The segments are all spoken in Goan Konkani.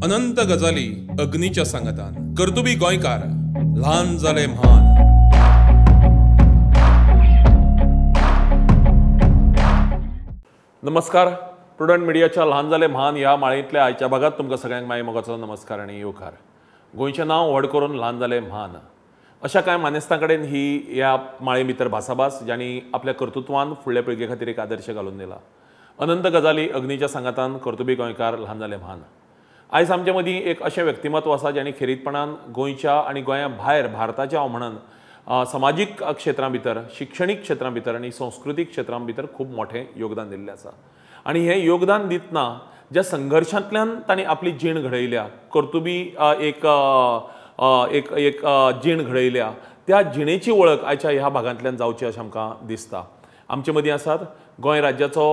अनंत गजाली अग्नीच्या सांगातान. कर्तुबी गोंयकार, ल्हान जाले म्हान. नमस्कार. प्रुडंट मिडियाच्या ल्हान जाले म्हान ह्या माळेंतल्या आयच्या भागात तुमकां सगळ्यांक माय मोगाचो नमस्कार आनी येवकार. गोंयचें नांव व्हड करून ल्हान जाले म्हान अशा कांय मानेस्तां कडेन ही ह्या माळे भितर भासाभास, ज्यांनी आपल्या कर्तृत्वान फुडल्या पिळगे खातीर एक आदर्श घालून दिला. अनंत गजाली अग्नीच्या सांगातान कर्तुबी गोंयकार, ल्हान जाले म्हान. आयज आमचे मदीं एक अशें व्यक्तिमत्व आसा ज्यांनी खेरीतपणान गोंयच्या आनी गोंया भायर भारताच्या हांव म्हणन समाजीक क्षेत्रां भितर, शिक्षणीक क्षेत्रां भितर आनी संस्कृतीक क्षेत्रां भितर खूब मोठें योगदान दिल्लें आसा. आनी हें योगदान दितना ज्या संघर्शांतल्यान तांणी आपली जीण घडयल्या, कर्तुबी एक एक एक जीण घडयल्या, त्या जिणेची वळख आयच्या ह्या भागांतल्यान जावची अशें आमकां दिसता. आमचे मदीं आसात गोंय राज्याचो,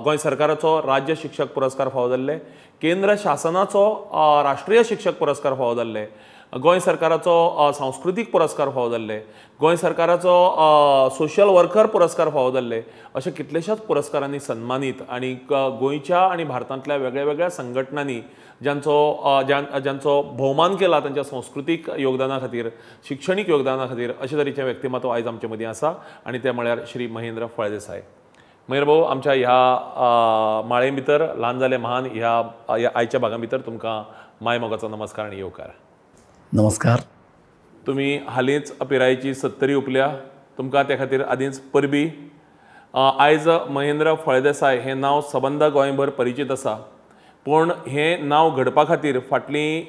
गोंय सरकाराचो राज्य शिक्षक पुरस्कार फावो जाल्ले, केंद्र शासनाचो राष्ट्रीय शिक्षक पुरस्कार फावो जाल्ले, गोंय सरकाराचो सांस्कृतीक पुरस्कार फावो जाल्ले, गोंय सरकाराचो सोशल वर्कर पुरस्कार फावो जाल्ले, अशे कितलेशाच पुरस्कारांनी सन्मानीत आनी गोंयच्या आनी भारतांतल्या वेगळ्या वेगळ्या संघटनांनी ज्यांचो ज्यांचो भोवमान केला तांच्या संस्कृतीक योगदाना खातीर, शिक्षणीक योगदाना खातीर, अशे तरेचें व्यक्तिमत्व आयज आमचे मदीं आसा आनी तें म्हळ्यार श्री महेंद्र फळदेसाय. महेंद्र भाऊ, आमच्या ह्या माळे भितर ल्हान जाले म्हान ह्या आयच्या भागां भितर तुमकां माय मोगाचो नमस्कार आनी येवकार. नमस्कार. तुमी हालींच पिरायेची 70 उपल्या, तुमकां त्या खातीर आदींच परबी. आयज महेंद्र फळदेसाय हें नांव सबंद गोंयभर परिचीत आसा, पूण हें नांव घडपा खातीर फाटलीं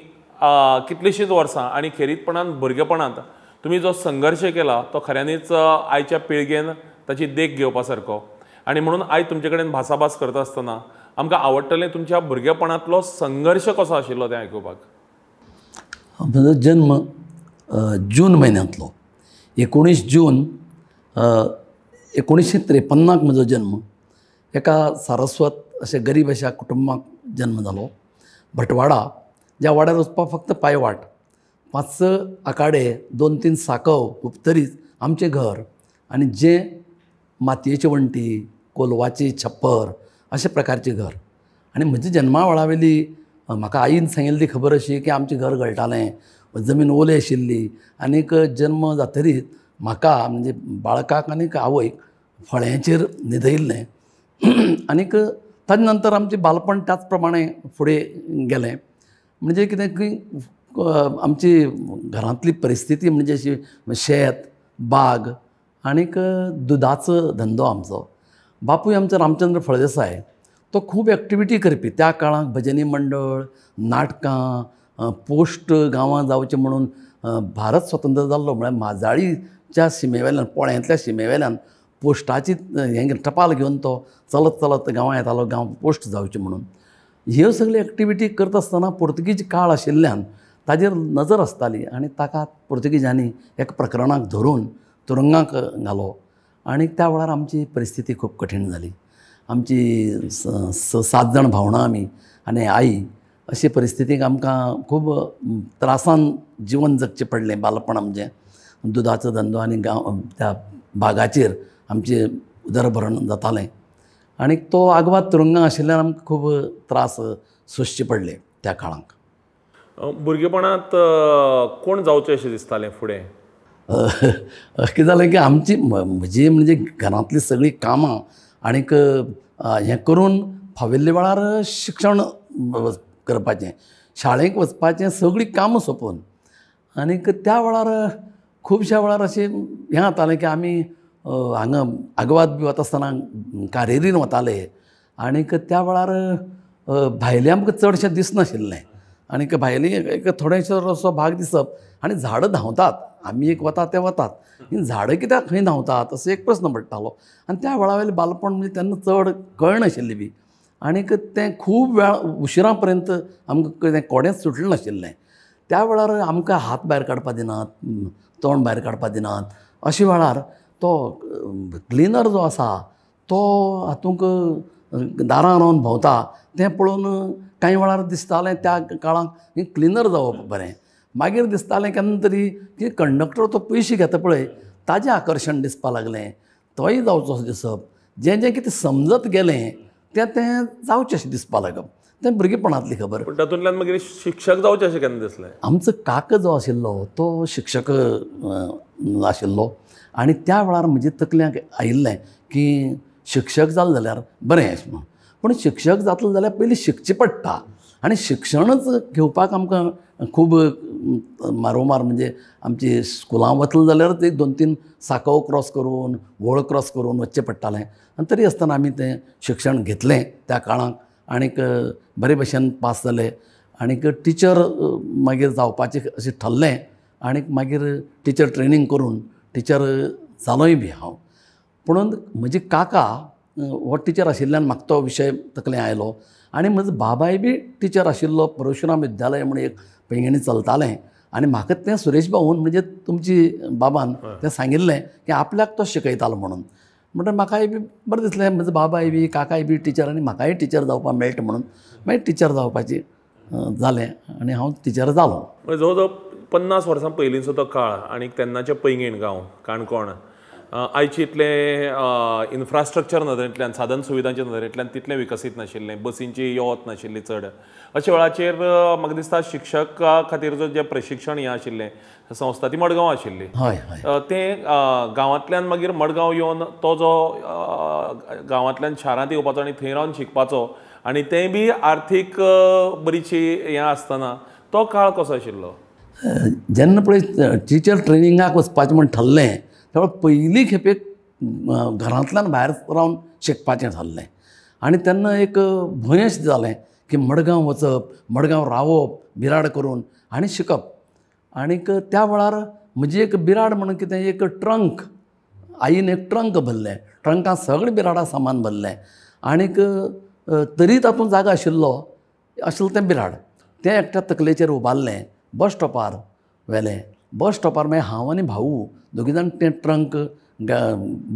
कितलींशींच वर्सां आनी खेरीतपणान भुरगेपणांत तुमी जो संघर्श केला तो खऱ्यांनीच आयच्या पिळगेन ताची देख घेवपा सारको. आनी म्हणून आयज तुमचे कडेन भासाभास करता आसतना आमकां आवडटलें तुमच्या भुरगेपणांतलो संघर्श कसो आशिल्लो तें आयकुपाक. म्हजो जन्म जून म्हयन्यांतलो, 19 जून 1953 म्हजो जन्म. एका सारस्वत अशे गरीब अशा कुटुंबाक जन्म जालो. भटवाडा, ज्या वाड्यार वचपाक फक्त पांयवाट, 5-6 आकाडे, 2-3 साकव हुपतरीच आमचें घर, आनी जें मातयेची वण्टी, कोलवाची छप्पर अशे प्रकारचें घर. आनी म्हज्या जन्मा वेळावेली म्हाका आईन सांगिल्ली ती खबर अशी की आमचें घर गळटालें, जमीन ओली आशिल्ली, आनीक जन्म जातरीच म्हाका म्हणजे बाळकाक आनीक आवयक फळ्यांचेर न्हिदयिल्लें. आनीक ताजे नंतर आमचें बालपण त्याच प्रमाणे फुडें गेलें. म्हणजे कितें की आमची घरांतली परिस्थिती म्हणजे अशी शेत, बाग आनीक दुदाचो धंदो आमचो. बापूय आमचो रामचंद्र फळदेसाय, तो खूब एक्टिविटी करपी. त्या काळांत भजनी मंडळ, नाटकां, पोस्ट गांवांत जावचें म्हणून भारत स्वतंत्र जाल्लो म्हळ्यार माजाळीच्या शिमेवेल्यान, पोळ्यांतल्या शिमेवेल्यान पोस्टाची हें टपाल घेवन तो चलत चलत गांवां येतालो, गांव पोस्ट जावचें म्हणून. ह्यो सगळ्यो एक्टिविटी करता आसतना पोर्तुगीज काळ आशिल्ल्यान ताजेर नजर आसताली आनी ताका पोर्तुगीजांनी एका प्रकरणाक धरून तुरुंगाक घालो. आनी त्या वेळार आमची परिस्थिती खूब कठीण जाली. आमची 6-7 जाण भावणां आमी आनी आई, अशे परिस्थितीक आमकां खूब त्रासान जिवन जगचें पडलें. बालपण आमचें दुदाचो धंदो आनी गांव त्या बागाचेर आमचें उदरभरण जातालें. आनी तो आगवाद तुरुंगां आशिल्ल्यान आमकां खूब त्रास सोंसचे पडले त्या काळांक. भुरगेपणांत कोण जावचें अशें दिसतालें फुडें? कितें जालें की आमची म्हजी म्हणजे घरांतलीं सगळीं कामां आनीक हें करून फाविल्ल्या वेळार शिक्षण करपाचें, शाळेक वचपाचें, सगळीं कामां सोंपोवन. आनीक त्या वेळार खुबश्या वेळार अशें हें जातालें की आमी हांगा आगवाद बी वता आसतना कारेरीन वताले. आनीक त्या वेळार भायलें आमकां चडशें दिसनाशिल्लें. आनीक भायलें एक थोडेशें असो भाग दिसप आनी झाडां धांवतात, आमी एक वता ते वतात, ही झाडां कित्याक खंय धांवतात असो एक प्रस्न पडटालो. आनी त्या वेळावयलें बालपण म्हणजे तेन्ना चड कळनाशिल्लें बी. आनीक तें खूब वेळ उशिरा पर्यंत आमकां तें कोडेंच सुटलें नाशिल्लें. त्या वेळार आमकां हात भायर काडपा दिनात, तोंड भायर काडपा दिनात. अशे वेळार तो क्लिनर जो आसा तो हातूंक दारां रावन भोंवता तें पळोवन कांय वेळार दिसतालें त्या काळांत की क्लिनर जावप बरें. मागीर दिसतालें केन्ना तरी की कंडक्टर तो पयशे घेता पळय ताजें आकर्शण दिसपाक लागलें, तोय जावचो असो दिसप. जें जें कितें समजत गेलें तें तें जावचें अशें दिसपाक लागप. तें भुरगेपणांतली खबर. पूण तातूंतल्यान मागीर शिक्षक जावचें अशें केन्ना दिसलें? आमचो काका जो आशिल्लो तो शिक्षक आशिल्लो आनी त्या वेळार म्हज्या तकल्यांक आयिल्लें की शिक्षक जालें जाल्यार बरें अशें म्हणून. पूण शिक्षक जातलो जाल्यार पयलीं शिकचें पडटा आनी शिक्षणच घेवपाक आमकां खूब मारोमार म्हणजे आमची स्कुलां वतलो जाल्यार ते 2-3 सांकव क्रॉस करून व्हळ क्रॉस करून वचचें पडटालें. आनी तरी आसतना आमी तें शिक्षण घेतलें त्या काळांत आनीक बरे भशेन पास जाले आनीक टिचर मागीर जावपाचें अशें ठरलें आनीक मागीर टिचर ट्रेनींग करून टिचर जालोय बी हांव. पुणून म्हजी काका हो टिचर आशिल्ल्यान म्हाका तो विशय तकलें आयलो आनी म्हजो बाबाय बी टिचर आशिल्लो. परशुराम विद्यालय म्हूण एक पैंगिणी चलतालें आनी म्हाका तें सुरेश भाऊन म्हणजे तुमची बाबान तें सांगिल्लें की आपल्याक तो शिकयतालो म्हणून. म्हणटकीर म्हाकाय बी बरें दिसलें, म्हजो बाबाय बी काकाय बी टिचर आनी म्हाकाय टिचर जावपाक मेळटा म्हणून मागीर टिचर जावपाची जालें आनी हांव टिचर जालो. जवळ जवळ 50 वर्सां पयलींचो तो काळ आनी तेन्नाचें पैंगीण गांव काणकोण आयचे इतलें इन्फ्रास्ट्रक्चर नदरेंतल्यान साधन सुविधांच्या नदरेंतल्यान तितलें विकसीत नाशिल्लें, बसींची यो-वच नाशिल्ली चड. अशा वेळाचेर म्हाका दिसता शिक्षका खातीर जो जें प्रशिक्षण हें आशिल्लें संस्था ती मडगांव आशिल्ली. हय हय. तें गांवांतल्यान मागीर मडगांव येवन तो जो गांवांतल्यान शारांत येवपाचो आनी थंय रावन शिकपाचो आनी तें बी आर्थीक बरीचशी हें आसतना तो काळ कसो आशिल्लो? जेन्ना पळय टिचर ट्रेनिंगाक वचपाचें म्हूण ठरलें तेन्ना पयली खेपेक घरांतल्यान भायर रावन शिकपाचें थारलें आनी तेन्ना एक भंय अशें जालें की मडगांव वचप, मडगांव रावप बिराड करून आनी शिकप. आनीक त्या वेळार म्हजी एक बिराड म्हणून कितें एक ट्रंक, आईन एक ट्रंक भरलें, ट्रंकांत सगळें बिराडा सामान भरलें आनीक तरी तातूंत जागा आशिल्लो आशिल्लें तें बिराड तें एकट्या तकलेचेर उबारलें, बस स्टॉपार व्हेलें. बस स्टॉपार मागीर हांव आनी भाऊ दोगी जाण तें ट्रंक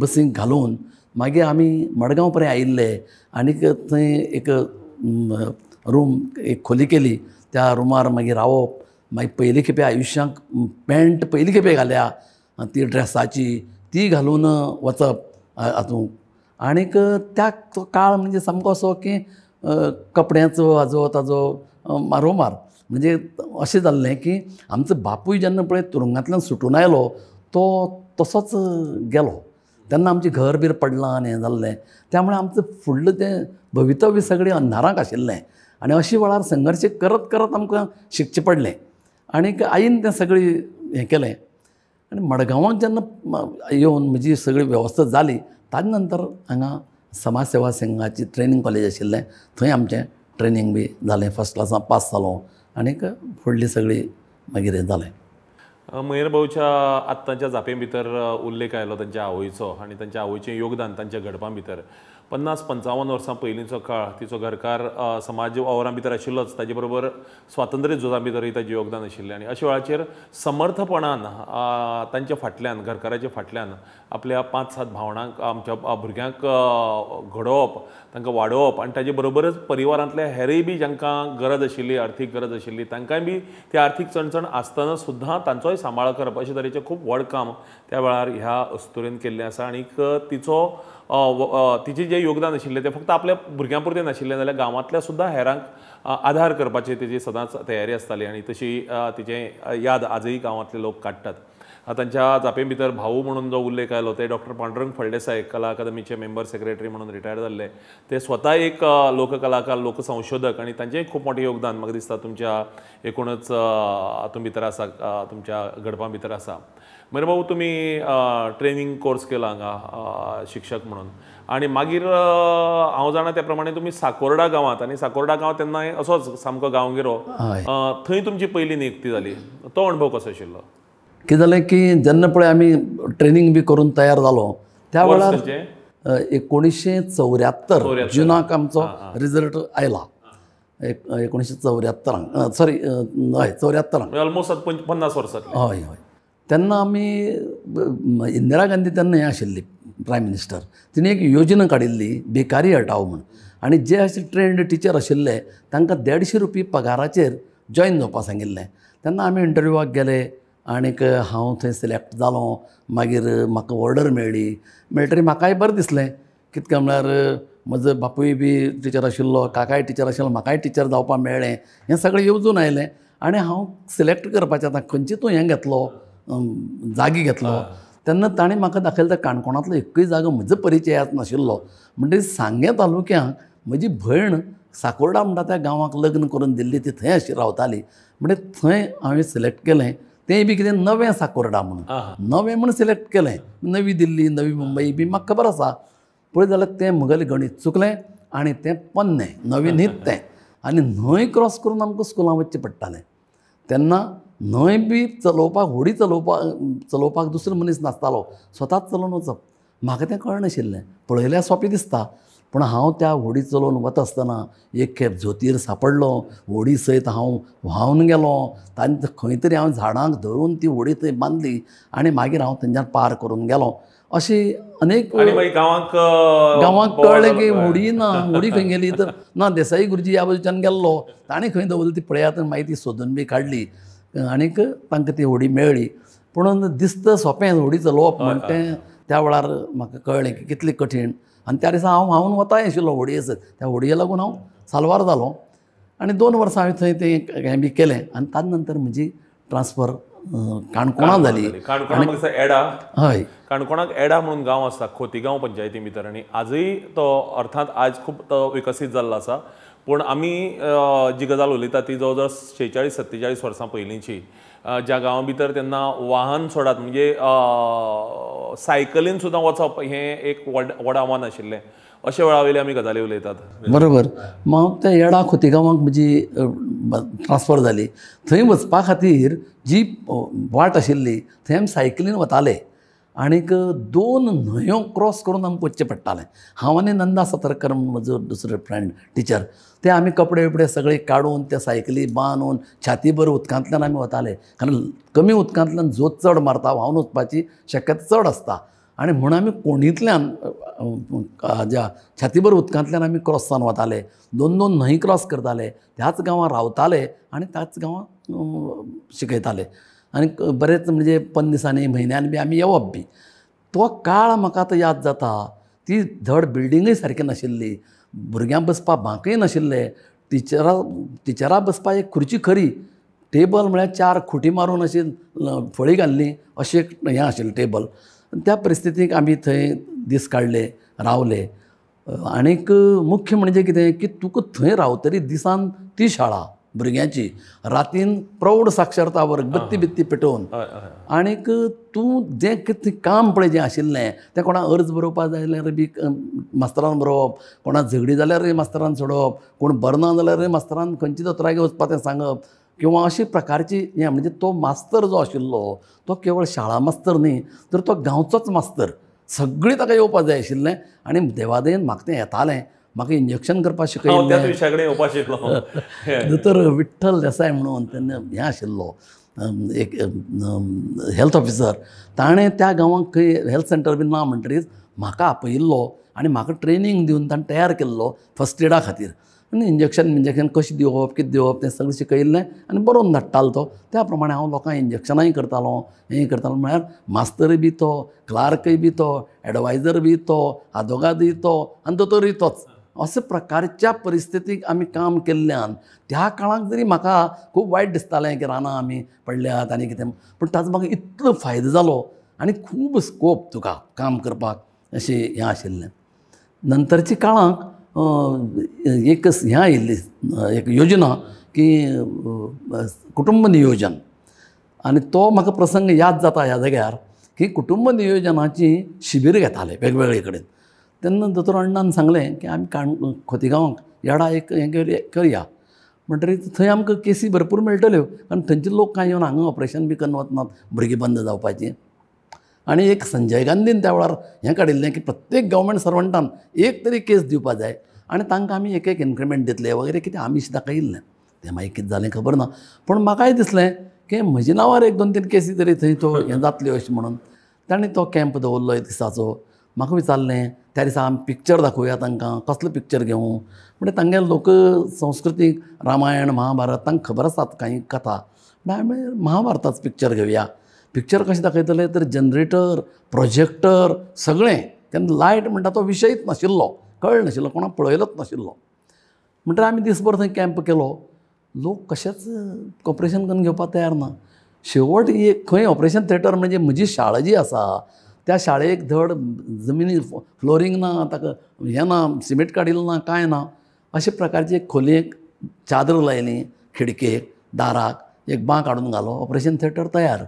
बसीक घालून मागीर आमी मडगांव पर्यंत आयिल्ले आनीक थंय एक रूम एक खोली केली, त्या रुमार मागीर रावप. मागीर पयले खेपे आयुश्यांक पॅन्ट पयले खेपे घाल्या ती ड्रेसाची, ती घालून वचप हातूंत. आनीक त्या तो काळ म्हणजे सामको असो की कपड्यांचो हाजो ताजो मारोमार म्हणजे अशें जाल्लें की आमचो बापूय जेन्ना पळय तुरुंगांतल्यान सुटून आयलो तो तसोच गेलो. तेन्ना आमचें घर बीर पडलां आनी हें जाल्लें, त्यामुळे आमचें फुडलें तें भवितव्य सगळें अंधाराक आशिल्लें आनी अशे वेळार संघर्श करत करत आमकां शिकचें पडलें आनीक आईन तें सगळें हें केलें. आनी मडगांवाक जेन्ना येवन म्हजी सगळी वेवस्था जाली ताजे नंतर हांगा समाज सेवा संघाची ट्रेनींग कॉलेज आशिल्लें थंय आमचें ट्रेनींग बी जालें, फर्स्ट क्लासान पास जालो आनीक फुडली सगळी मागीर हें जालें. महेर भाऊच्या आत्ताच्या जापे भितर उल्लेख आयलो तांच्या आवयचो आनी तांच्या आवयचें योगदान तांच्या घडपां भितर. 50-55 वर्सां पयलींचो काळ, तिचो घरकार समाज वावरां भितर आशिल्लोच, ताजे बरोबर स्वातंत्र्य झुजां भितरूय ताजें योगदान आशिल्लें आनी अशा वेळाचेर समर्थपणान तांच्या फाटल्यान, घरकाराच्या फाटल्यान आपल्या 5-7 भावणांक, आमच्या भुरग्यांक घडोवप, तांकां वाडोवप आनी ताजे बरोबरच परिवारांतल्या हेरय बी जांकां गरज आशिल्ली, आर्थीक गरज आशिल्ली, तांकांय बी ती आर्थीक चणचण आसतना सुद्दां तांचोय सांबाळ करप अशे तरेचें खूब व्हड काम त्या वेळार ह्या अस्तुरेन केल्लें आसा. आनीक तिचो तिचें जें योगदान आशिल्लें तें फक्त आपल्या भुरग्यां पुरतें नाशिल्लें जाल्यार गांवांतल्या सुद्दां हेरांक आधार करपाची तिची सदांच तयारी आसताली आनी तशी तिचें याद आजूय गांवांतले लोक काडटात. तांच्या जापे भितर भाऊ म्हणून जो उल्लेख आयलो ते डॉक्टर पांडुरंग फळदेसाय, कला अकादमीचे मेंबर सेक्रेटरी म्हणून रिटायर जाल्ले, ते स्वता एक लोककलाकार, लोकसंशोधक आनी तांचेंय खूब मोठें योगदान म्हाका दिसता तुमच्या एकूणच हातूंत भितर आसा, तुमच्या घडपां भितर आसा. महेर भाऊ, तुमी ट्रेनींग कोर्स केला हांगा शिक्षक म्हणून आनी मागीर हांव जाणा त्या प्रमाणे तुमी साकोर्डा गांवांत, आनी साकोर्डा गांव तेन्ना असोच सामको गांवगिरो, थंय तुमची पयली नियुक्ती जाली, तो अणभव कसो आशिल्लो? कितें जालें की जेन्ना पळय आमी ट्रेनींग बी करून तयार जालो त्या वेळार 1974 जुनाक आमचो रिजल्ट आयला, 1974 सॉरी हय 74 ऑलमोस्ट 50 वर्सां. हय हय. तेन्ना आमी इंदिरा गांधी तेन्ना हें आशिल्ली प्रायम मिनिस्टर, तिणें एक योजना काडिल्ली बेकारी हटाव म्हूण आनी जे अशे ट्रेन्ड टिचर आशिल्ले तांकां 150 रुपया पगाराचेर जॉयन जावपाक सांगिल्लें. तेन्ना आमी इंटरव्यूवाक गेले आनीक हांव थंय सिलेक्ट जालो. मागीर म्हाका ऑर्डर मेळ्ळी, मेळटरी म्हाकाय बरें दिसलें, कितकें म्हळ्यार म्हजो बापूय बी टिचर आशिल्लो, काकाय टिचर आशिल्लो, म्हाकाय टिचर जावपाक मेळ्ळें, हें सगळें येवजून आयलें. आनी हांव सिलेक्ट करपाचें आतां खंयची तूं हें घेतलो, जागी घेतलो. तेन्ना ताणें म्हाका दाखयलें काणकोणांतलो एकूय जागो म्हजो परिचयात नाशिल्लो. म्हणटकीर सांगें तालुक्यांत म्हजी भयण साकोर्डा म्हणटा त्या गांवाक लग्न करून दिल्ली, ती थंय अशी रावताली. म्हणजे थंय हांवें सिलेक्ट केलें, तें बी कितें नवें साकोर्डा म्हणून, नवें म्हूण सिलेक्ट केलें. नवी दिल्ली, नवी मुंबई बी म्हाका खबर आसा. पळय जाल्यार तें म्हगेलें गणीत चुकलें आनी तें पोन्नें, नवें न्हीत तें. आनी न्हंय क्रॉस करून आमकां स्कुलां वचचें पडटालें. तेन्ना न्हंय बी चलोवपाक, होडी चलोवपाक दुसरो मनीस नासतालो, स्वताच चलोवन वचप. म्हाका तें कळनाशिल्लें, पळयल्यार सोंपें दिसता, पूण हांव त्या होडी चलोवन वता आसतना एक खेप जोतीर सांपडलो, होडी सयत हांव व्हांवन गेलो. तांचे खंय तरी हांव झाडांक धरून ती होडी थंय बांदली आनी मागीर हांव थंयच्यान पार करून गेलो. अशी अनेक गांवांक गांवांक कळ्ळें की होडी ना, होडी खंय गेली तर ना. देसाई गुरुजी ह्या बाजूच्यान गेल्लो, ताणें खंय दवरली ती पळयात, मागीर ती सोदून बी काडली आनीक तांकां ती होडी मेळ्ळी. पूण दिसता सोंपें होडी चलोवप म्हण तें त्या वेळार म्हाका कळ्ळें की कितलें कठीण. आनी त्या दिसा हांव व्हांवन वताय आशिल्लो होडये सयत, त्या होडये लागून हांव साल्वार जालो. आनी 2 वर्सां हांवें थंय तें हें बी केलें. आनी ताजे नंतर म्हजी ट्रान्सफर काणकोणां जाली. काणकोणाक एडा, हय, काणकोणाक एडा म्हणून गांव आसा खोतीगांव पंचायती भितर, आनी आजूय तो अर्थात आज खूब तो विकसीत जाल्लो आसा. पूण आमी जी गजाल उलयता ती जवळ जवळ 46 47 वर्सां पयलींची, ज्या गांवां भितर तेन्ना वाहन सोडात म्हणजे सायकलीन सुद्दां वचप हें एक व्हड आव्हान आशिल्लें. अशा वेळा वयली आमी गजाली उलयतात. बरोबर. मग त्या येडा खोतीगांवाक म्हजी ट्रान्सफर जाली. थंय वचपा खातीर जी वाट आशिल्ली थंय आमी सायकलीन वताले आनीक 2 न्हंयो क्रॉस करून आमकां वचचें पडटालें. हांव आनी नंदा सतरकर म्हजो दुसरो फ्रेंड टिचर, ते आमी कपडे बिपडे सगळे काडून त्या सायकली बांदून छातीभर उदकांतल्यान आमी वताले, कारण कमी उदकांतल्यान जोत चड मारता, व्हांवन वचपाची शक्यता चड आसता. आनी म्हूण आमी कोणींतल्यान ज्या छातीभर उदकांतल्यान आमी क्रॉस जावन वताले, 2 2 न्हंय क्रॉस करताले, त्याच गांवां रावताले आनी त्याच गांवां शिकयताले. आनी बरेच म्हणजे 15 दिसांनी म्हयन्यान बी आमी येवप बी. तो काळ म्हाका आतां याद जाता. ती धड बिल्डिंगूय सारकी नाशिल्ली, भुरग्यांक बसपाक बांकय नाशिल्ले, टिचरां बसपाक एक खुर्ची खरी, टेबल म्हळ्यार 4 खुटी मारून अशी फळी घाल्ली अशें एक हें आशिल्लें टेबल. त्या परिस्थितीक आमी थंय दीस काडले, रावले. आनीक मुख्य म्हणजे कितें की तुका थंय रावतरी दिसान ती शाळा भुरग्यांची, रातीन प्रौढ साक्षरता वर्ग बत्ती बित्ती पेटोवन, आनीक तूं जें कितें काम पळय जें आशिल्लें तें कोणाक अर्ज बरोवपाक जाय जाल्यार बी मास्तरान बरोवप, कोणाक झगडी जाल्यारय मास्तरान सोडोवप, कोण बरो ना जाल्यारय मास्तरान खंयची दोतोरागेर वचपा तें सांगप, किंवा अशे प्रकारची हें. म्हणजे तो मास्तर जो आशिल्लो तो केवळ शाळा मास्तर न्ही तर तो गांवचोच मास्तर, सगळीं ताका येवपाक जाय आशिल्लें. आनी देवादयेन म्हाका तें येतालें, म्हाका इंजेक्शन करपाक शिकयल्लें. दोतोर विठ्ठल देसाय म्हणून तेन्ना हें आशिल्लो एक हेल्थ ऑफिसर, ताणें त्या गांवांक खंय हेल्थ सेंटर बी ना म्हणटरीच म्हाका आपयिल्लो आनी म्हाका ट्रेनींग दिवन ताणें तयार केल्लो फर्स्ट एडा खातीर. आनी इंजेक्शन कशें दिवप, कितें दिवप तें सगळें शिकयिल्लें आनी बरोवन धाडटालो तो. त्या प्रमाणे हांव लोकांक इंजेक्शनांय करतालो, हें करतालो. म्हळ्यार मास्तरय बी तो, क्लार्कय बी तो, एडवायजर बी तो, आदोगादय तो आनी दोतोरूय तोच. अशा प्रकारच्या परिस्थितीक आमी काम केल्ल्यान त्या काळाक जरी म्हाका खूब वायट दिसतालें की रानां आमी पडल्यात आनी कितें, पूण ताचो म्हाका इतलो फायदो जालो आनी खूब स्कोप तुका काम करपाक अशें हें आशिल्लें. नंतरच्या काळाक एक हें आयिल्ली एक योजना की कुटुंब नियोजन, आनी तो म्हाका प्रसंग याद जाता ह्या जाग्यार की कुटुंब नियोजनाची शिबीर घेताले वेगवेगळे कडेन. तेन्ना दोतोर अण्णान सांगलें की आमी खोतीगांवाक येडा एक हें करया, म्हणटरीच थंय आमकां केसी भरपूर मेळटल्यो, कारण थंयचे लोक कांय येवन हांगा ऑपरेशन बी करून वचनात भुरगीं बंद जावपाचीं. आनी एक संजय गांधीन त्या वेळार हें काडिल्लें की प्रत्येक गव्हर्मेंट सर्वंटान एक तरी केस दिवपा जाय आनी तांकां आमी एक एक इन्क्रिमेंट दितले वगैरे कितें आमीश दाखयिल्लें. तें मागीर कितें जालें खबर ना, पूण म्हाकाय दिसलें की म्हज्या नांवार 1 2 3 केसी तरी थंय तो हें जातल्यो अशें म्हणून ताणें तो कॅम्प दवरलो एक दिसाचो. म्हाका विचारलें त्या दिसा आमी पिक्चर दाखोवया तांकां, कसलो पिक्चर घेवूं म्हणजे तांगेले लोक संस्कृतीक रामायण महाभारत तांकां खबर आसात कांय कथा, म्हणल्यार आमी महाभारताचो पिक्चर घेवया. पिक्चर कशें दाखयतले तर जनरेटर, प्रोजेक्टर सगळें, तेन्ना लायट म्हणटा तो विशयच नाशिल्लो, कळ नाशिल्लो, कोणाक पळयलोच नाशिल्लो. म्हणटकीर आमी दिसभर थंय कॅम्प केलो. लोक कशेंच ऑपरेशन करून घेवपाक तयार ना. शेवट एक खंय ऑपरेशन थिएटर म्हणजे म्हजी शाळा जी आसा त्या शाळेक धड जमिनी फ्लोरींग ना, ताका हें ना, सिमेंट काडिल्लो ना, कांय ना. अशे प्रकारची एक खोलयेक चादर लायली, खिडकेक, दाराक एक बांक हाडून घालो, ऑपरेशन थिएटर तयार.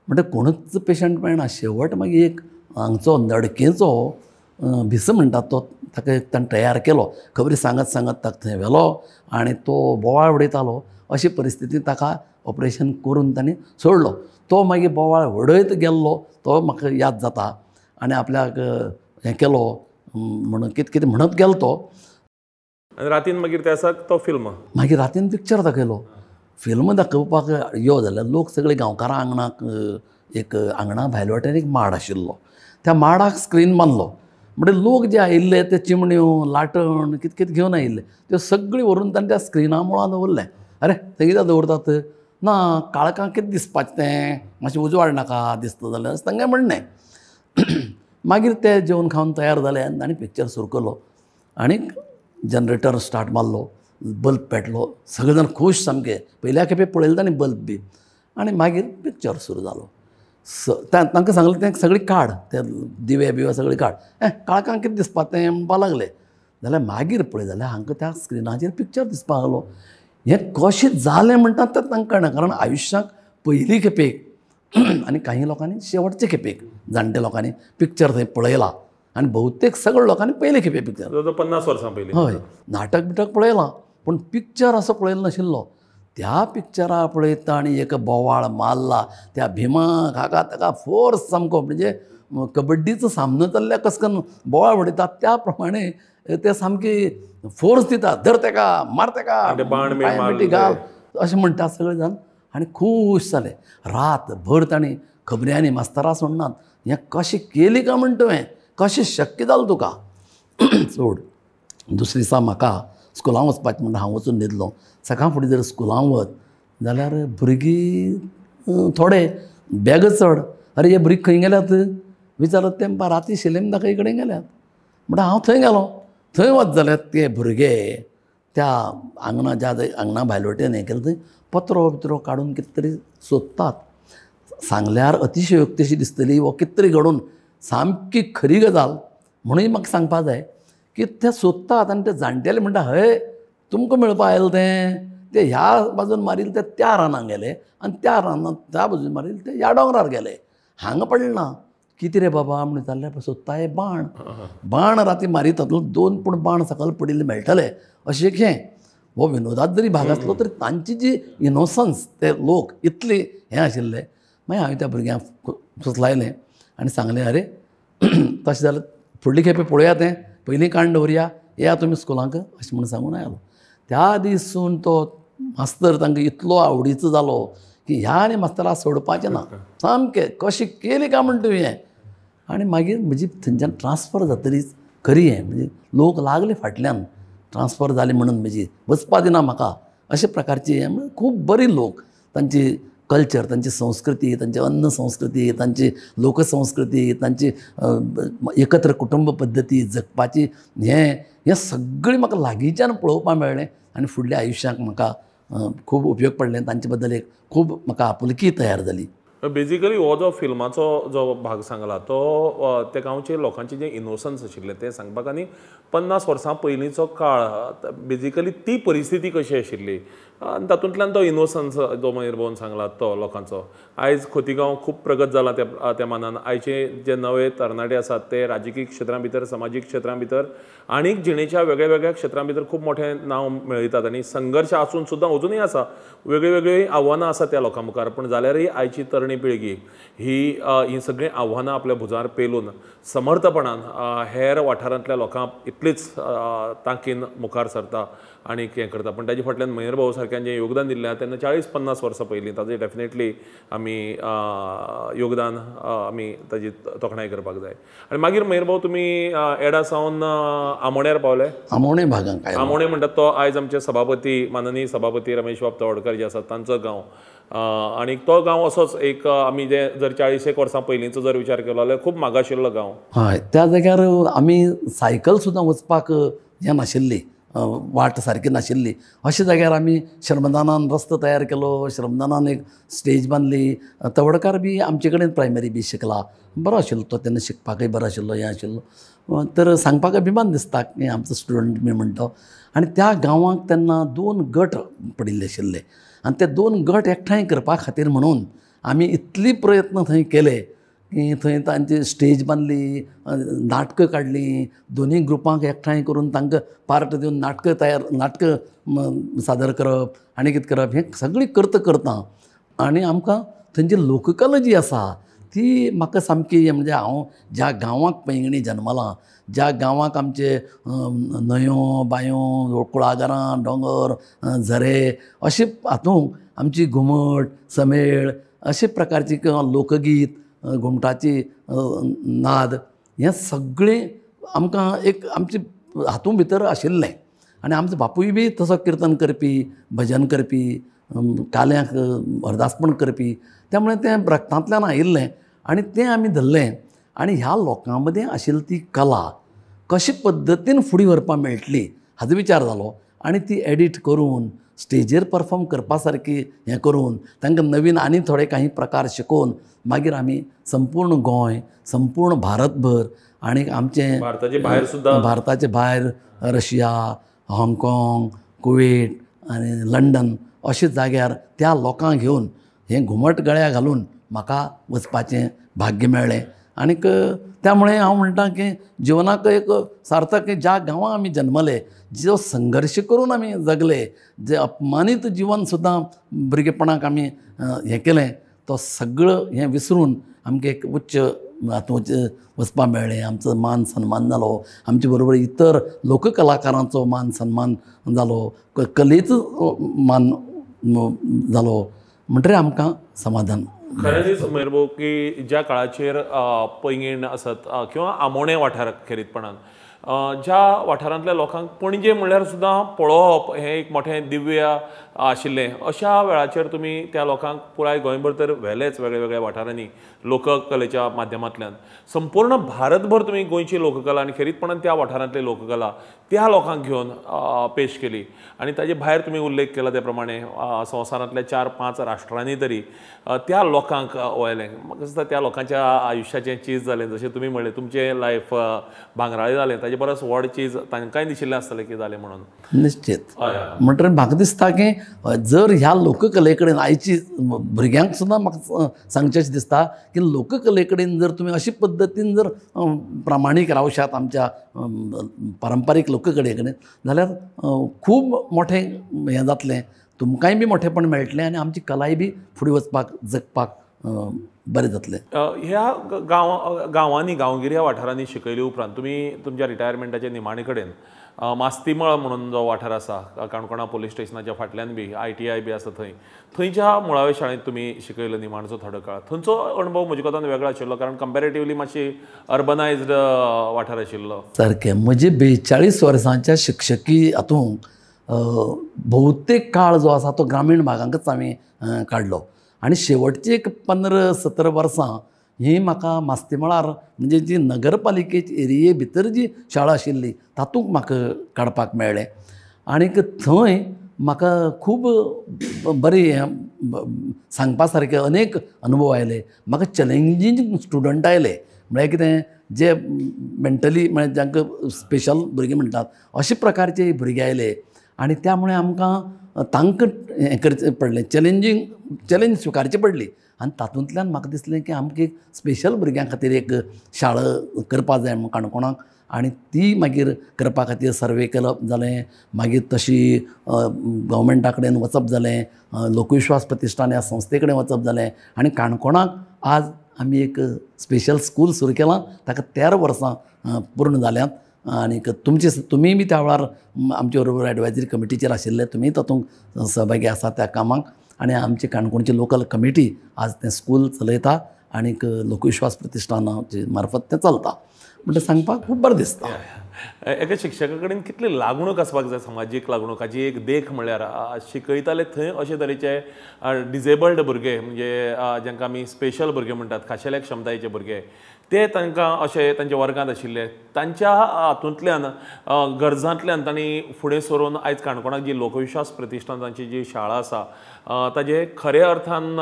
म्हणटकीर कोणूच पेशंट मेळना. शेवट मागीर एक हांगचो नडकेचो भिस म्हणटात तो ताका एक ताणें तयार केलो. खबरी सांगत सांगत ताका थंय व्हेलो आनी तो बोवाळ उडयतालो. अशी परिस्थिती ताका ऑपरेशन करून ताणें सोडलो. तो मागीर बोवाळ वडयत गेल्लो तो म्हाका याद जाता. आनी आपल्याक हें केलो म्हणून कितें कितें म्हणत गेलो तो. आनी रातीन मागीर त्या दिसाक तो फिल्म, मागीर रातीन पिक्चर दाखयलो. फिल्म दाखोवपाक यो जाल्यार लोक सगळे गांवकारां आंगणाक, एक आंगणा भायले वाटेन एक माड आशिल्लो, त्या माडाक स्क्रीन बांदलो. म्हणजे लोक जे आयिल्ले ते चिमण्यो, लाटण कितें कितें घेवन आयिल्ले, त्यो सगळी व्हरून ताणें त्या स्क्रिना मुळां दवरलें. अरे थंय कित्याक दवरतात ना, काळखां कितें दिसपाचें तें, मातशें उजवाड नाका दिसता जाल्यार, अशें तांगें म्हणणें. मागीर ते जेवण खावन तयार जाले आनी ताणें पिक्चर सुरू केलो आनी जनरेटर स्टार्ट मारलो, बल्ब पेटलो, सगळे जाण खूश सामके. पयल्या खेपे पळयलें ताणें बल्ब बी. आनी मागीर पिक्चर सुरू जालो. तांकां सांगलें तें सगळीं काड, ते दिवे बिवे सगळीं काड, काळखांक कितें दिसपा तें म्हणपाक लागले. जाल्यार मागीर पळय जाल्यार हांकां त्या स्क्रिनाचेर पिक्चर दिसपाक लागलो. हें कशें जालें म्हणटात तें तांकां कळना, कारण आयुश्याक पयली खेपेक आनी काही लोकांनी शेवटचे खेपेक जाणटे लोकांनी पिक्चर थंय पळयला आनी बहुतेक सगळ्या लोकांनी पयले खेपे पिक्चर, 50 वर्सां पयलीं. हय, नाटक बिटक पळयलां पूण पिक्चर असो पळयलो नाशिल्लो. त्या पिक्चरा पळयता आनी एक बोवाळ मारला त्या भीमाक, हाका ताका फोर्स सामको, म्हणजे कबड्डीचो सामनो चल्ल्या कस करून बोवाळ उडयतात त्या प्रमाणे ते सामकी फोर्स दितात, धर तेका, मार तेका, घाल अशें म्हणटात सगळे जाण. आनी खूश जाले. रातभर तांणी खबऱ्यांनी मास्तरां सोडनात, हें कशें केली काय म्हणटा तुवें, कशें शक्य जालें तुका. सोड. दुसरे दिसा म्हाका स्कुलां वचपाचें म्हणटा हांव वचून न्हिदलो. सकाळ फुडें जर स्कुलां वच जाल्यार भुरगीं थोडे बॅग चड, अरे हे भुरगीं खंय गेल्यात विचारत ते म्हणपा राती शिलेम दाखय कडेन गेल्यात. म्हणटा हांव थंय गेलो. थंय वच जाल्यार ते भुरगे त्या आंगणा ज्या आंगणा भायले वटेन हें केलें थंय पत्रो बित्रो काडून कितें तरी सोदतात. सांगल्यार अतिशयोक्तीशी दिसतली वो कितें तरी घडून, सामकी खरी गजाल म्हणून म्हाका सांगपा जाय की ते सोदतात. आनी ते जाणटेले म्हणटा हय तुमकां मेळपा आयलें तें, ते ह्या बाजून मारिल्ले ते त्या रानां गेले आनी त्या रानां त्या बाजून मारिल्ले ते ह्या दोंगरार गेले, हांगा पडलें ना. कितें रे बाबा म्हणून विचारलें, सोदता हे बाण, बाण राती मारीत तातूंत 2 पूण बाण सकाळ पडिल्ले मेळटले अशें एक हें. हो विनोदात जरी भाग आसलो तरी तांची जी इनोसन्स, ते लोक इतली हें आशिल्ले. मागीर हांवें त्या भुरग्यांक सुचलायलें आनी सांगलें अरे तशें जाल्यार फुडली खेपे पळोवया, तें पयलीं काण दवरया, येया तुमी स्कुलांक अशें म्हणून सांगून आयलो. त्या दिसून तो मास्तर तांकां इतलो आवडीचो जालो की ह्या आनी मास्तराक सोडपाचें ना, सामकें कशें केली काय म्हणटा तुवें हें. आनी मागीर म्हजी थंयच्यान ट्रान्सफर जातरीच खरी हें म्हणजे लोक लागले फाटल्यान, ट्रान्सफर जाली म्हणून म्हजी वचपा दिना म्हाका, अशे प्रकारची हें. म्हणजे खूब बरी लोक, तांची कल्चर, तांची संस्कृती, तांची अन्न संस्कृती, तांची लोकसंस्कृती, तांची एकत्र कुटुंब पद्दती जगपाची हें हें सगळें म्हाका लागींच्यान पळोवपाक मेळ्ळें आनी फुडल्या आयुश्याक म्हाका खूब उपयोग पडलें. तांचे बद्दल एक खूब म्हाका आपुलकी तयार जाली. बेजिकली हो जो फिल्माचो जो भाग सांगला तो त्या गांवचे लोकांचे जे इनोसन्स आशिल्ले ते सांगपाक आनी 50 वर्सां पयलींचो काळ बेजिकली ती परिस्थिती कशी आशिल्ली आनी तातूंतल्यान तो इनोसन्स जो मयूर सांगला तो लोकांचो. आयज खोतीगांव खूब प्रगत जाला त्या त्या मानान. आयचे जे नवे तरणाटे आसात ते राजकीय क्षेत्रां भितर, समाजीक क्षेत्रां भितर आनीक जिणेच्या वेगळ्या वेगळ्या क्षेत्रां भितर खूब मोठें नांव मेळयतात आनी संघर्श आसून सुद्दां अजुनूय आसा, वेगळीं वेगळीं आव्हानां आसा त्या लोकां मुखार. पूण जाल्यारय आयची तरणी पिळगी ही ही सगळीं आव्हानां आपल्या भुजार पेलून समर्थपणान हेर वाठारांतल्या लोकांक इतलीच तांकीन मुखार सरता आनी हें करता. पण ताजे फाटल्यान महेंद्र भाऊ सारक्यान जें योगदान दिल्लें आहा तेन्ना 40-50 वर्सां पयलीं ताजें डेफिनेटली आमी योगदान आमी ताजी तोखणाय करपाक जाय. आनी मागीर महेंद्र भाऊ तुमी एडा सावन आमोण्यार पावले. आमोणे भागांक आमोणे म्हणटात तो आयज आमचे सभापती माननीय सभापती रमेश बाब तवडकर जे आसात तांचो गांव. आनी तो गांव असोच एक आमी जे जर 40 वर्सां पयलींचो जर विचार केलो जाल्यार खूब मागाशिल्लो गांव. हय, त्या जाग्यार आमी सायकल सुद्दां वचपाक हें नाशिल्ली, वाट सारकी नाशिल्ली. अशा जाग्यार आमी श्रमदानान रस्तो तयार केलो, श्रमदानान एक स्टेज बांदली. तवडकार बी आमचे कडेन प्रायमरी बी शिकला, बरो आशिल्लो तो, तेन्ना शिकपाकय बरो आशिल्लो, हें आशिल्लो. तर सांगपाक अभिमान दिसता की आमचो स्टुडंट बी म्हणटा. आनी त्या गांवांक तेन्ना 2 गट पडिल्ले आशिल्ले आनी ते 2 गट एकठांय करपा खातीर म्हणून आमी इतली प्रयत्न थंय केले की थंय तांची स्टेज बांदली, नाटकां काडलीं, दोनूय ग्रुपांक एकठांय करून तांकां पार्ट दिवन नाटकां तयार नाटकां सादर करप आनी कितें करप हें सगळीं करता करता आनी आमकां थंयची लोककला जी आसा ती म्हाका सामकी म्हणजे हांव ज्या गांवाक पैंगिणी जन्मलां, ज्या गांवाक आमचे न्हंयो बांयो कुळागरां दोंगर झरे अशे हातूंत आमची घुमट समेळ अशे प्रकारची किंवा लोकगीत घुमटाची नाद हें सगळें आमकां एक आमचे हातूंत भितर आशिल्लें. आनी आमचो बापूय बी तसो किर्तन करपी, भजन करपी, काल्यांक हरदासपण करपी, त्यामुळे तें रक्तांतल्यान आयिल्लें आनी तें आमी धरलें. आनी ह्या लोकां मदीं आशिल्ली ती कला कशे पद्दतीन फुडें व्हरपाक मेळटली हाजो विचार जालो आनी ती एडिट करून स्टेजीर परफॉर्म करपा सारकी हें करून तांकां नवीन आनी थोडे काही प्रकार शिकोवन मागीर आमी संपूर्ण गोंय, संपूर्ण भारतभर आनी आमचें भारताचे भायर सुद्दां, भारताचे भायर रशिया, हाँगकाँग, कुवेट आनी लंडन अशे जाग्यार त्या लोकांक घेवन हें घुमट गळ्या घालून म्हाका वचपाचें भाग्य मेळ्ळें. आनीक त्यामुळे हांव म्हणटा की जिवनाक एक सार्थक की ज्या गांवां आमी जन्मले, जो संघर्श करून आमी जगले, जे अपमानीत जिवन सुद्दां भुरगेपणाक आमी हें केलें, तो सगळो हें विसरून आमकां एक उच्च हातूंत वचपाक मेळ्ळें. आमचो मान सन्मान जालो, आमचे बरोबर इतर लोककलाकारांचो मान सन्मान जालो, कलेचो मान जालो, म्हणटकीर आमकां समाधान. खऱ्यांनीच महेंद्र भाऊ की ज्या काळाचेर पैंगीण आसत किंवा आमोणें वाठार खेरीतपणान ज्या वाठारांतल्या लोकांक पणजे म्हणल्यार सुद्दां पळोवप हें एक मोठें दिव्य आशिल्लें, अशा वेळाचेर तुमी त्या लोकांक पुराय गोंयभर तर व्हेलेच वेगळ्या वेगळ्या वाठारांनी लोककलेच्या माध्यमांतल्यान, संपूर्ण भारतभर तुमी गोंयची लोककला आनी खेरीतपणान त्या वाठारांतली लोककला त्या लोकांक घेवन पेश केली. आनी ताजे भायर तुमी उल्लेख केला त्या प्रमाणे संवसारांतल्या 4-5 राष्ट्रांनी तरी त्या लोकांक व्हेलें. म्हाका दिसता त्या लोकांच्या आयुश्याचें चीज जालें, जशें तुमी म्हणलें तुमचें लायफ भांगराळें जालें, ताजे परस व्हड चीज तांकांय दिशिल्लें आसतलें की जालें म्हणून. निश्चित. म्हणटकीर म्हाका दिसता की जर ह्या लोककले कडेन आयची भुरग्यांक सुद्दां म्हाका सांगचें अशें दिसता की लोककले कडेन जर तुमी अशे पद्दतीन जर प्रामाणीक रावशात आमच्या पारंपारीक लोककले कडेन जाल्यार खूब मोठें हें जातलें, तुमकांय बी मोठेपण मेळटलें आनी आमची कलाय बी फुडें वचपाक जगपाक बरें जातलें. ह्या गांवांनी गांवगिऱ्या वाठारांनी शिकयले उपरांत तुमी तुमच्या रिटायरमेंटाच्या निमाणे कडेन मास्तीमळ म्हणून जो वाठार आसा काणकोणा पोलीस स्टेशनाच्या फाटल्यान बी ITI बी आसा थंय, थंयच्या मुळाव्या शाळेंत तुमी शिकयलो निमाणचो थोडो काळ. थंयचो अणभव म्हजे कोतान वेगळो आशिल्लो कारण कंपेरेटिवली मातशी अर्बनायज्ड वाठार आशिल्लो. सारकें. म्हजे 42 वर्सांच्या शिक्षकी हातूंत बहुतेक काळ जो आसा तो ग्रामीण भागांकच हांवें काडलो आनी शेवटची एक 15-17 वर्सां ही म्हाका मास्तीमळार म्हणजे जी नगरपालिकेची एरिये भितर जी शाळा आशिल्ली तातूंत म्हाका काडपाक मेळ्ळें आनीक थंय म्हाका खूब बरी सांगपा सारके अनेक अनुभव आयले. म्हाका चॅलेंजींग स्टुडंट आयले, म्हळ्यार कितें जे मेंटली म्हळ्यार जांकां स्पेशल भुरगीं म्हणटात अशे प्रकारचे भुरगे आयले आनी त्यामुळे आमकां तांकां हें करचें पडलें, चॅलेंज स्विकारची पडली. आनी तातूंतल्यान म्हाका दिसलें की आमकां एक स्पेशल भुरग्यां खातीर एक शाळा करपा जाय म्हूण काणकोणाक आनी ती मागीर करपा खातीर सर्वे करप जालें, मागीर तशी गव्हर्मेंटा कडेन वचप जालें, लोकविश्वास प्रतिश्ठान ह्या संस्थे कडेन वचप जालें आनी काणकोणाक आज आमी एक स्पेशल स्कूल सुरू केलां. ताका 13 वर्सां पूर्ण जाल्यांत. आनीक तुमचे तुमीय बी त्या वेळार आमचे बरोबर एडवायजरी कमिटीचेर आशिल्ले, तुमीय तातूंत सहभागी आसा त्या कामाक. आनी आमची काणकोणची लोकल कमिटी आज तें स्कूल चलयता आनीक लोकविश्वास प्रतिश्ठानाचे मार्फत तें चलता. म्हणटा सांगपाक खूब बरें दिसता. एका शिक्षका कडेन कितली लागणूक आसपाक जाय, समाजीक लागणूक हाची एक देख म्हळ्यार शिकयताले थंय अशे तरेचे डिजेबल्ड भुरगे, म्हणजे जांकां आमी स्पेशल भुरगे म्हणटात, खाशेल्या क्षमतायेचे भुरगे, ते तांकां अशे तांच्या वर्गांत आशिल्ले, तांच्या हातूंतल्यान गरजांतल्यान तांणी फुडें सरून आयज काणकोणाक जी लोकविश्वास प्रतिश्ठानाची जी शाळा आसा ताजे खऱ्या अर्थान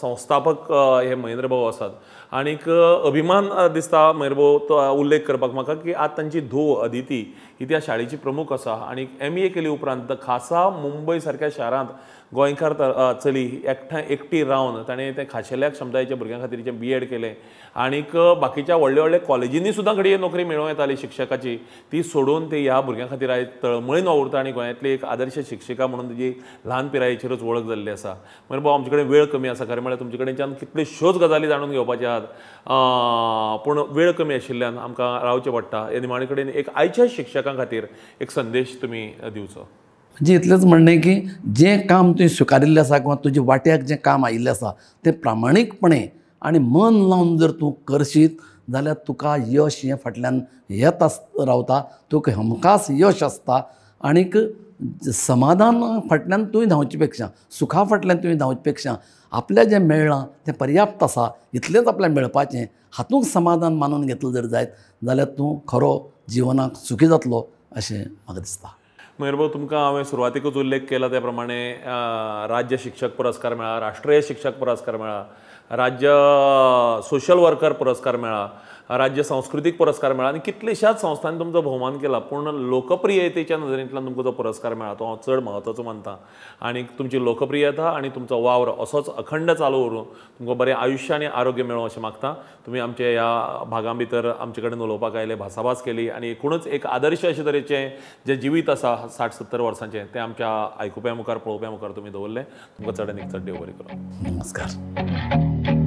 संस्थापक हे महेंद्र भाऊ आसात. आनीक अभिमान दिसता महेंद्र भाऊ तो उल्लेख करपाक म्हाका की आज तांची धूव अदिती ही त्या शाळेची प्रमुख आसा आनी MA केली उपरांत खासा मुंबय सारक्या शारांत गोंयकार चली एकटी रावन ताणें तें खाशेल्या क्षमतायेच्या भुरग्यां खातीर जें BEd केलें आनीक बाकीच्या व्हडल्या व्हडल्या कॉलेजींनी सुद्दां घडये नोकरी मेळोवं येताली शिक्षकाची, ती सोडून ती ह्या भुरग्यां खातीर आयज तळमळीन वावुरता आनी गोंयांतली एक आदर्श शिक्षिका म्हणून तिजी ल्हान पिरायेचेरूच वळख जाल्ली आसा. मागीर भाऊ आमचे कडेन वेळ कमी आसा, खरें म्हळ्यार तुमचे कडच्यान कितल्योश्योच गजाली जाणून घेवपाच्यो आहात, पूण वेळ कमी आशिल्ल्यान आमकां रावचें पडटा. ह्या निमाणे कडेन एक आयच्या शिक्षकां खातीर एक संदेश तुमी दिवचो. म्हणजे इतलेंच म्हणणें की जें काम तुवें स्विकारिल्लें आसा किंवा तुज्या वाट्याक जें काम आयिल्लें आसा तें प्रामाणीकपणे आनी मन लावन जर तूं करशीत जाल्यार तुका यश हें फाटल्यान येत रावता, तुका हमखास यश आसता. आनीक समाधान फाटल्यान तुवें धांवचे पेक्षा, सुखा फाटल्यान तुवें धांवचे पेक्षा आपल्या जें मेळ्ळां तें पर्याप्त आसा, इतलेंच आपल्याक मेळपाचें, हातूंत समाधान मानून घेतलें जर जायत जाल्यार तूं खरो जिवनाक सुखी जातलो अशें म्हाका दिसता. महेंद्र भाऊ, तुमकां हांवें सुरवातेकूच उल्लेख केला त्या प्रमाणे राज्य शिक्षक पुरस्कार मेळ्ळा, राष्ट्रीय शिक्षक पुरस्कार मेळ्ळा, राज्य सोशल वर्कर पुरस्कार मेळ्ळा, राज्य सांस्कृतीक पुरस्कार मेळ्ळा आनी कितलेश्याच संस्थांनी तुमचो भोवमान केला, पूण लोकप्रियतेच्या नदरेंतल्यान तुमकां जो पुरस्कार मेळ्ळा तो हांव चड म्हत्वाचो मानता. आनी तुमची लोकप्रियता आनी तुमचो वावर असोच अखंड चालू उरूं, तुमकां बरें आयुश्य आनी आरोग्य मेळूं अशें मागता. तुमी आमचे ह्या भागां भितर आमचे कडेन उलोवपाक आयले, भासाभास केली आनी एकूणच एक आदर्श अशे तरेचें जें जिवीत आसा 60-70 वर्सांचें तें आमच्या आयकुप्या मुखार, पळोवप्या मुखार तुमी दवरलें. तुमकां चड आनी चड देव बरें करूं. नमस्कार.